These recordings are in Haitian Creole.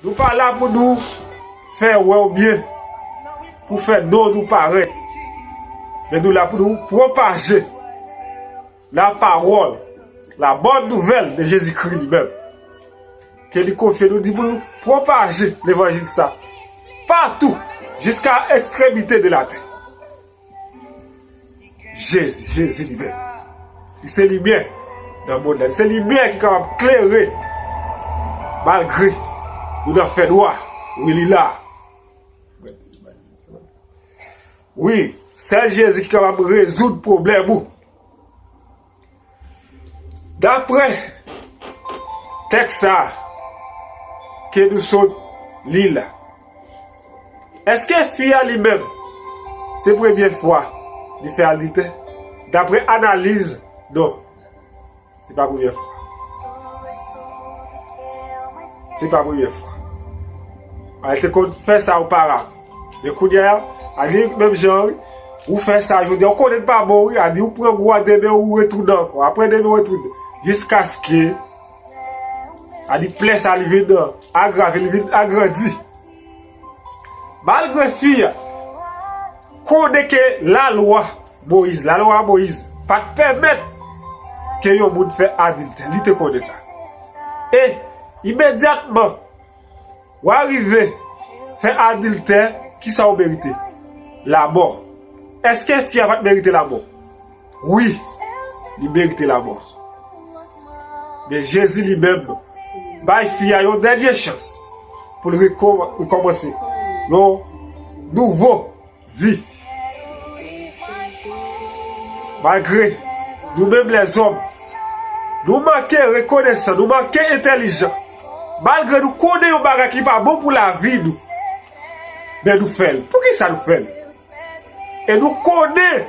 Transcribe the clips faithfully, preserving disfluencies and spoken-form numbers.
Nou pa la pou nou fè wè w byen, pou fè non nou parèt. Men nou la pou nou pwopaje la parole, la bonne nouvelle de Jésus-Christ li menm. Ke li konfye nou, di pou nou pwopaje levanjil sa patou, jiska ekstremite de latè. Jezi, Jezi li menm. Li se limyè nan mond la. Li se limyè ki kapab klere malgre nou nan fènwa. Wi, li la. Wi, sèl Jezi ki kapab rezoud pwoblèm ou. Daprè tèks sa a ke nou sot li la, èske fi a li menm se premye fwa li fè adiltè? Daprè analiz, non. Se pa premye fwa. Se pa premye fwa. A, li te konn fè sa oparavan. Men kounye a, a di menm jan, wi, ou fè sa jodi a, ou konnen l pa bon, wi, a di ou pran gou a, demen ou retounen ankò. Apre demen ou retounen. Jiskaske, a di plè sa li vin agrave, li vin agrandi. Malgre fi a konnen ke lalwa Moyiz, lalwa Moyiz pa t pèmèt ke yon moun fè adiltè. Li te konnen sa. E imedyatman, w a rive fè adiltè, kisa w merite? Lamò. Èske fi a pa t merite lamò? Wi, li merite lamò. Men Jezi li menm bay fi a yon dènye chans pou l rekò-, rekòmanse yon nouvo vi. Malgre nou menm lèzòm, nou manke rekonesan, nou manke entèlijan. Malgre nou konnen yon bagay ki pa bon pou lavi nou, men nou fè l. Poukisa nou fè l? E nou konnen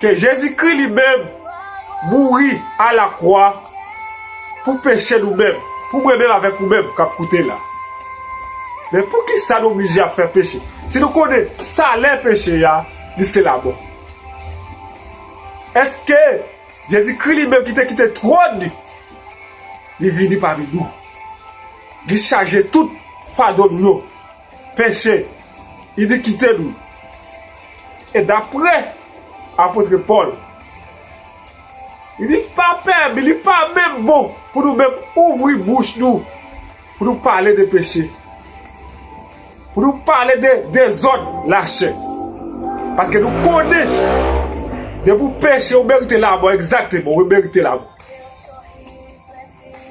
ke Jezikri li menm mouri alakwa pou peche nou menm, pou mwen menm avèk ou menm k ap koute la. Men poukisa nou oblije ap fè peche? Si nou konnen salè peche a, li se lamò. Èske Jezikri li menm ki te kite twòn li, li vini pami nou? Li chaje tout fado nou yo, peche, inikite nou. E daprè apot Pòl, li di pa pèmi, li pa menm bon pou nou menm ouvri bouch nou, pou nou pale de peche, pou nou pale de dezòd lachè. Paske nou konnen, depi w peche, ou merite lamò, egzakteman, ou merite lamò.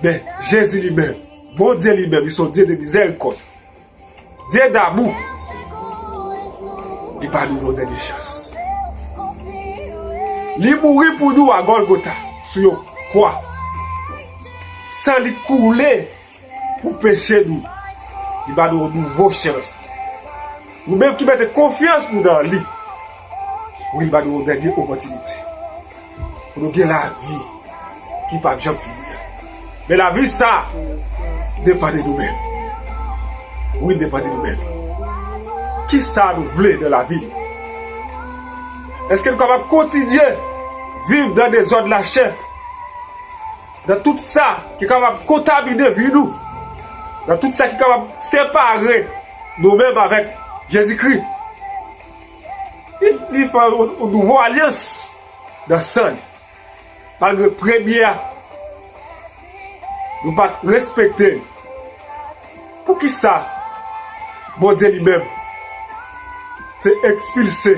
Men Jezi li menm, Bondye li menm, li se yon Dye de mizèrikòd, Dye damou. Li ba nou yon dènye chans. Li mouri pou nou a Gòlgota, sou yon kwa. San li koule pou peche nou. Li ba nou yon nouvo chans. Nou menm ki mete konfyans nou nan li, wi, li ba nou yon dènye opòtinite pou nou gen lavi ki p ap janm fini an. Men lavi sa a depann de nou menm. Wi, li depann de nou menm. Kisa nou vle nan lavi nou? Èske nou kapab kontinye viv nan dezòd lachè? Nan tout sa ki kapab kontamine vi nou, nan tout sa ki kapab separe nou menm avèk Jezikri. Li, li fè yon, yon nouvo alyans nan san li. Malgre premye a, nou pa t respekte l. Poukisa Bondye li menm te ekspilse,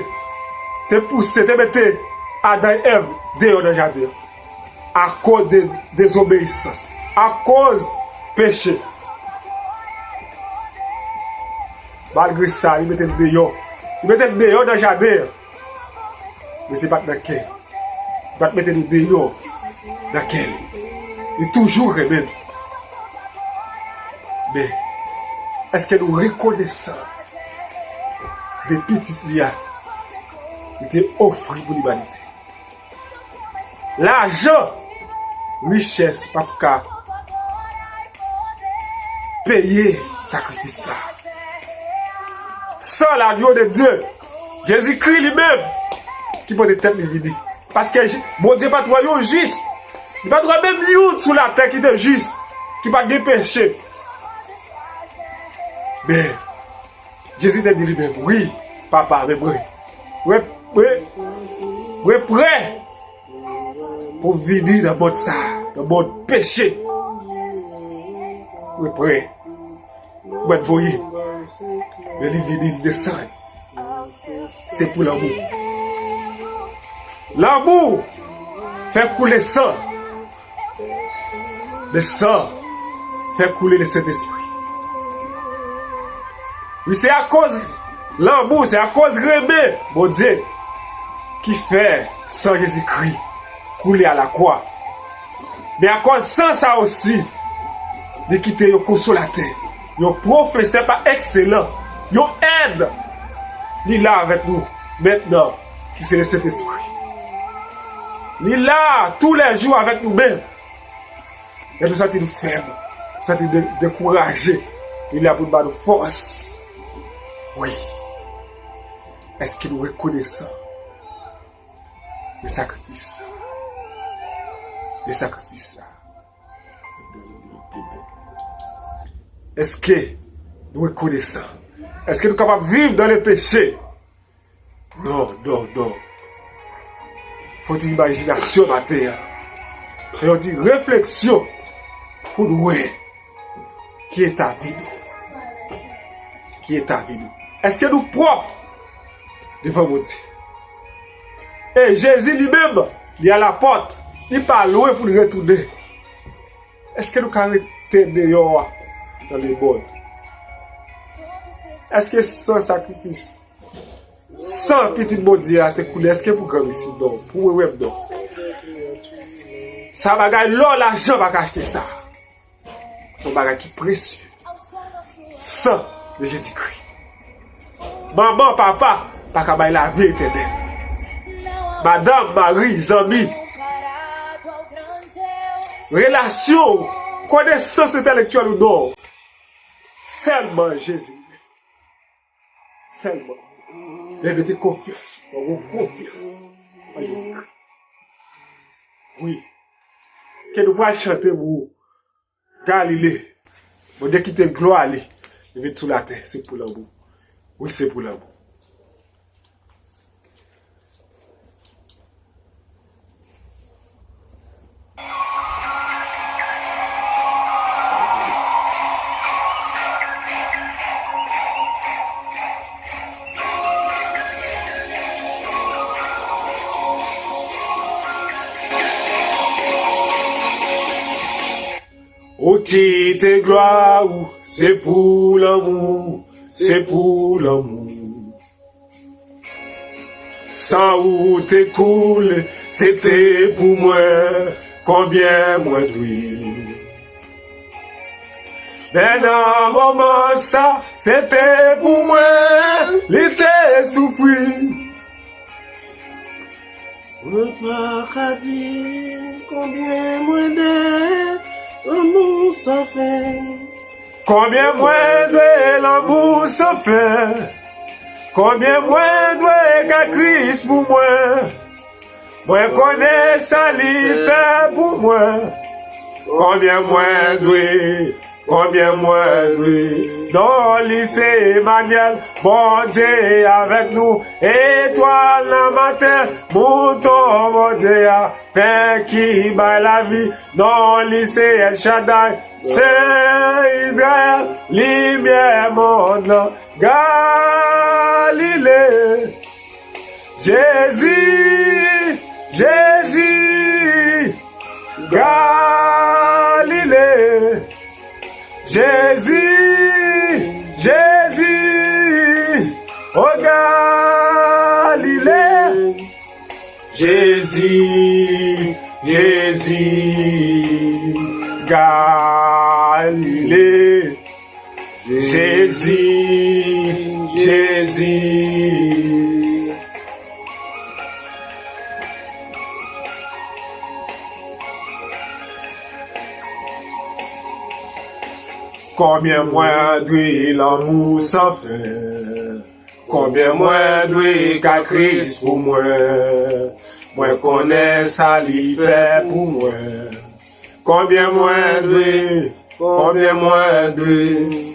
te pouse, te mete Adan e Èv deyò nan jaden an? Akoz de dezobeyisans, akoz peche. Malgre sa, li mete l deyò. Li mete l deyò nan jaden an. Men se pa t nan kè. Li pa t mete nou deyò nan kè li. Li toujou renmen nou. Men, èske nou rekonesan de pitit li a li te ofri pou limanite? Lajan, richès p ap ka peye sakrifis sa. San lagnon de Dye, Jezikri li menm, ki pote tèt li vini. Paske Je-, Bondye pa t wè yon jis. Li pa t wè menm youn sou latè ki te jis, ki pa t gen peche. Men, Jezi te di li menm, wi, Papa, men mwen, mwen, mwen, mwen prè pou vini nan mond sa, nan mond peche. Mwen prè. Mwen voye. Men li vini, li desann. Se pou lanmou. Lanmou fè koule san. Men san fè koule Lesentespri. Wi, se akoz lanmou, se akoz renmen Bondye ki fè san Jezikri koule alakwa. Men akoz san sa osi, li kite yon konsolatè, yon pwofesè pa ekselan, yon èd. Li la avèk nou mentnan, ki se Lesentespri. Li la toulèjou avèk nou menm. Lè nou santi nou fèb, nou santi nou de- dekouraje, li la pou l ba nou fòs. Wi. Èske nou rekonesan de sakrifis sa? De sakrifis sa? Èske nou rekonesan? Èske nou kapab viv dans le péché? Non, non, non. Fò ti imajinasyon maten an. Fè yon ti refleksyon pou nou wè ki eta vi nou. Ki eta vi nou. Èske nou pwòp devan Bondye? E Jezi li menm, li alapòt, li pa lwen pou l retounen. Èske nou ka rete deyò a nan lemonn? Èske san sakrifis, san pitit Bondye a te koule, èske pou granmesi? Non, pou mwen menm non. Sa bagay lò, lajan pa ka achte sa. Se yon bagay ki presye. San de Jezikri. Manman, papa pa ka bay lavi etènèl. Madanm, mari, zanmi, relasyon, konesans entèlektyèl ou non. Sèlman Jezi. Sèlman. Men mete konfyans ou, fò w gen konfyans an Jezikri. Wi. Ke nou pral chante pou Galile. Bondye kite glwa li, li vin sou latè, se pou lanmou. Wi, se pou lanmou. Ou kite glwa ou, se pou lanmou, se pou lanmou. San ou te koule, se te pou mwen, konbyen mwen dwe? Men nan moman sa, se te pou mwen, li te soufri. Mwen pa ka di konbyen mwen dwe lanmou san fen. Konbyen mwen dwe lanmou san fen. Konbyen mwen dwe kay Kris pou mwen. Mwen konnen sa li fè pou mwen. Konbyen mwen dwe, konbyen mwen dwe. Non li se Emanyèl, Bondye avèk nou. Etwal nan maten, mouton Bondye a, pen ki bay lavi. Non li se El Shaddai, Sen Izrayèl, limyè mond lan. Galile, Jezi, Jezi, Galile. Jezi, Jezi, o Galile. Jezi, Jezi, Galile. Jezi, Jezi. Konbyen mwen dwe lanmou san fen? Konbyen mwen dwe kay Kris pou mwen? Mwen konnen sa li fè pou mwen. Konbyen mwen dwe Konbyen mwen dwe?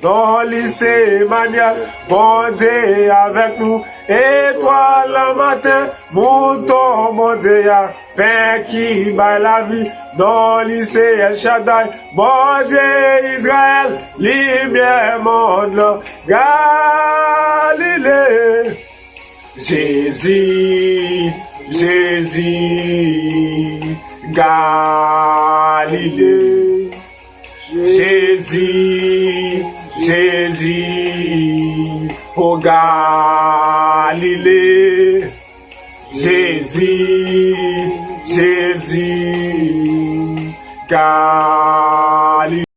Non li se Emanyèl, Bondye avèk nou. Etwal nan maten, mouton Bondye a, pen ki bay lavi. Non li se El Shaddai, Bondye Izrayèl, limyè mond lan. Galile, Jezi, Jezi, Galile. Jezi, Jezi, o Galile. Jezi, Jezi, Galile.